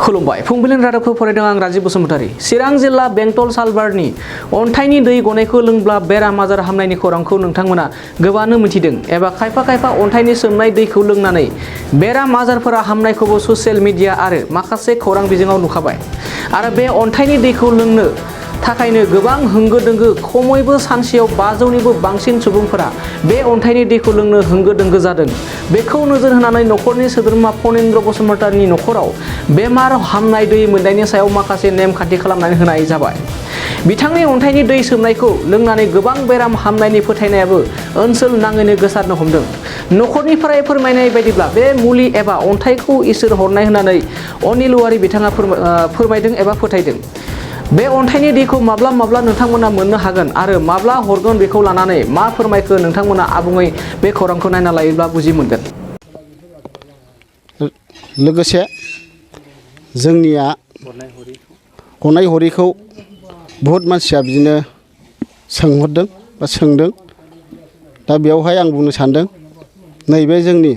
खुलुमबाय फुंबिलिनि रादाबखौ फरायदों आं राजीब बसुमतारी। चिरां जिल्ला बेंटल सालबारनि अन्थाइनि दै गनायखौ लोंब्ला बेराम आजार हामनायनि खौरांखौ नोंथांमोना गोबानो मिथिदों एबा खायफा अन्थाइनि सोमनाय दैखौ लोंनानै बेराम आजारफोरा हामनायखौबो ससियेल मिडिया आरो माखासे खौरां बिजोङाव नुखाबाय। आरो बे अन्थाइनि दैखौ लोंनो थाखायनो गोबां होंगो दोंगो खमैबो सानसेयाव 500निबो बांसिन सुबुंफोरा बे अन्थाइनि दैखौ लोंनो होंगो दोंगो जादों। बेखौ नोजोर होनानै नखरनि सोद्रोमा फनेन्द्र बसुमतारीनि नखराव बेमार हामनाय दै मोननायनि सायाव माखासे नेमखान्थि खालामनानै होनाय जाबाय। बिथांनि अन्थाइनि दै सोमनायखौ लोंनानै गोबां बेराम हामनायनि फोथायनायाबो ओनसोल नाङैनो गोसारनो हमदों। नखरनिफ्राय फोरमायनाय बायदिब्ला बे मुलि एबा अन्थाइखौ इसोर हरनाय होननानै अनिल औवारी बिथाङा फोरमायदों एबा फोथायदों। बे अन्थाइनि दैखौ माब्ला नोंथांमोना मोननो हागोन आरो माब्ला हरगोन बेखौ लानानै मा फोरमायखो नोंथांमोना आबुङै बे खौरांखौ नायना लायोब्ला बुजि मोनगोन। लोगोसे जोंनिया हरनाय हरिखौ बहुत मानसिया बिदिनो सोंहरदों बा सोंदों। दा बेयावहाय आं बुंनो सानदों नैबे जोंनि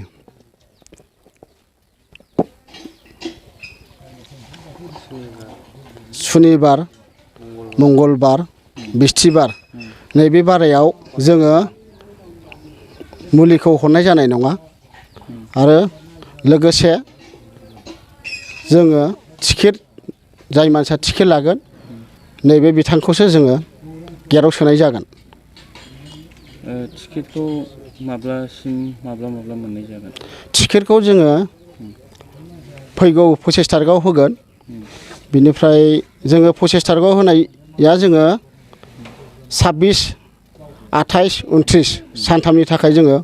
सुनिबार मंगलबार बिस्थिबार नैबे बारायाव जोङो मुलिखौ हरनाय जानाय नङा। आरो लोगोसे जोङो टिकेट जाय मानसिया टिकेट लागोन नैबे बिथांखौसो जोङो गेटआव सोनाय जागोन। टिकेटखौ माब्ला मोननाय जागोन? टिकेटखौ जोङो फैगौ 25 तारिखआव होगोन। बिनिफ्राय जोङो 25 तारिखआव होनाया जोङो 26, 28, 29 सानथामनि थाखाय जोङो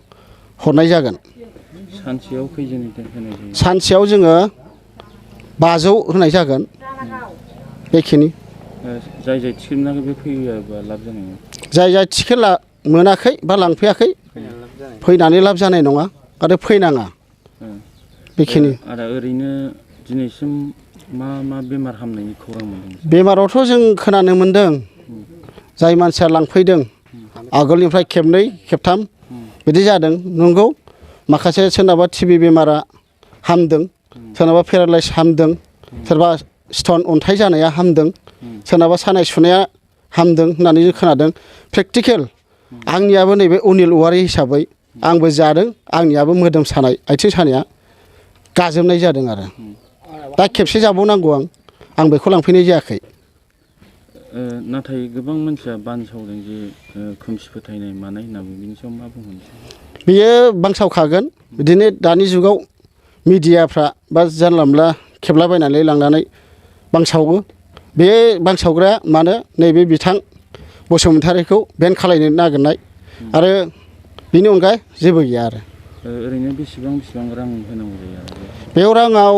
हरनाय जागोन। सानसेयाव खैजोननि होनाय जायो? सानसेयाव जोङो 500 होनाय जागोन। बेखिनि जाय टिकेट मोनाखै बे फैयाबा लाब जानाय नङा। जाय टिकेट मोनाखै बा लांफैयाखै फैनानै लाब जानाय नङा आरो फैनाङा। बेखिनि आरो ओरैनो दिनैसिम मा बेमार हामनायनि खौरां मोनदों? बेमारावथ' जों खोनानो मोनदों जाय मानसिया लांफैदों आगोलनिफ्राय खेबनै खेबथाम बिदि जादों। नंगौ माखासे सोरनाबा टिबि बेमारा हामदों, सोरनाबा पेरालाइस हामदों, सोरबा स्टन अन्थाइ जानाया हामदों, सोरनाबा सानाय सुनाया हामदों होननानै जों खोनादों। प्रेक्टिकेल आंनियाबो नैबे अनिल औवारी हिसाबै आंबो जादों। आंनियाबो मोदोम सानाय आथिं सानाया गाजोबनाय जादों आरो दा खेबसे जाबावनांगौ आं बेखौ लांफैनाय जायाखै। नाथाय गोबां मानसिया बानसावदों जे खोमसि फोथायनाय मानाय होनना बुङो। बिनि सायाव मा बुंगोन? बेयो बांसावखागोन। बिदिनो दानि जुगाव मिडियाफ्रा बा जानला मोनला खेबलाबायनानै लांनानै बांसावो। बे बांसावग्राया मानो नैबे बिथां बसुमतारीखौ बेन खालायनो नागिरनाय आरो बिनि अनगा जेबो गैया आरो। ओरैनो बेसेबां रां होनांगौ जायो? बेयाव राङाव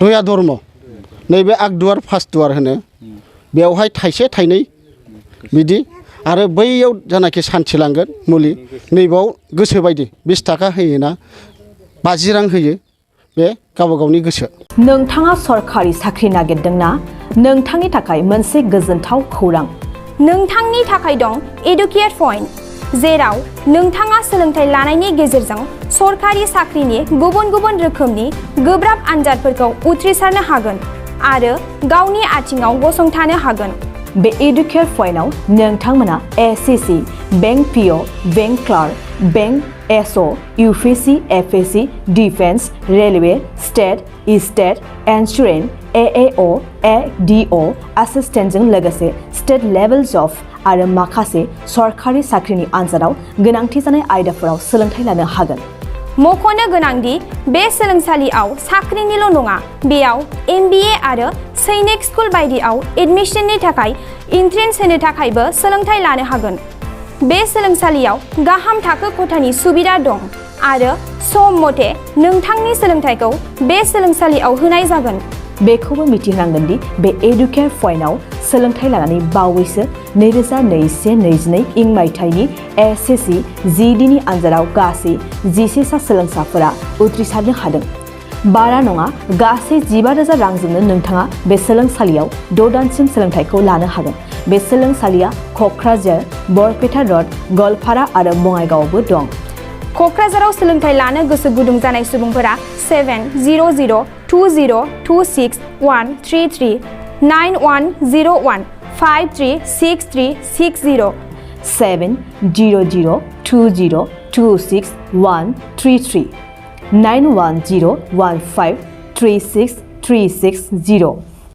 दया धर्म नैबे आगदुवार फासदुवार होनो बेवहाय थाइसे थाइनै बिदि आरो बैयाव जानाखि सान्थि लांगोन मुलि नैबाव गोसो बायदि 20 ताका होयोना 50 रां होयो बे गावबा गावनि गोसो। नोंथाङा सरखारि साख्रि नागिरदोंना? नोंथांनि थाखाय मोनसे गोजोनथाव खौरां। नोंथांनि थाखाय दं एडुकेट पइन्ट, जेराव नोंथाङा सोलोंथाइ लानायनि गेजेरजों सरखारि साख्रिनि गुबुन रोखोमनि गोब्राब आनजादफोरखौ उथ्रिसारनो हागोन आरो गावनि आथिङाव गसंथानो हागोन। बे एडुकेट पइन्टआव नोंथांमोना SSC, bank PO, bank clerk, bank SO, UPSC, FSC, defence, railway, state insurance, AAO, ADO एसिस्टेन्टजों लोगोसे स्टेट लेभेल जब आरो माखासे सरखारि साख्रिनि आनजादाव गोनांथि जानाय आयदाफोराव सोलोंथाइ लानो हागोन। मख'नो गोनांदि बे सोलोंसालियाव साख्रिनिल' नङा, बेयाव MBA आरो सैनिक स्कुल बायदियाव एडमिशननि थाखाय एन्ट्रेन्स होनो थाखायबो सोलोंथाइ लानो हागोन। बे सोलोंसालियाव गाहाम थाखो खथानि सुबिदा दं आरो सम मथे नोंथांनि सोलोंथाइखौ बे सोलोंसालियाव होनाय जागोन। बेखौबो मिथिनांगोन दि बे एडुकेट पइन्टआव सोलोंथाइ लानानै बावैसो 2021-22 इं मायथाइनि एसएससि GDनि आनजादाव गासै 11 सा सोलोंसाफोरा उथ्रिसारनो हादों। बारा नङा गासै 15,000 रांजोंनो नोंथाङा बे सोलोंसालियाव 6 दानसिम सोलोंथाइखौ लानो हागोन। बे सोलोंसालिया क'क्राझार, बरपेटा र'ड, गवालपारा आरो बङाइगावआवबो दं। क'क्राझाराव सोलोंथाइ लानो गोसो गुदुं जानाय सुबुंफोरा 7002 2026133 9101 536360 70020263133 91015363660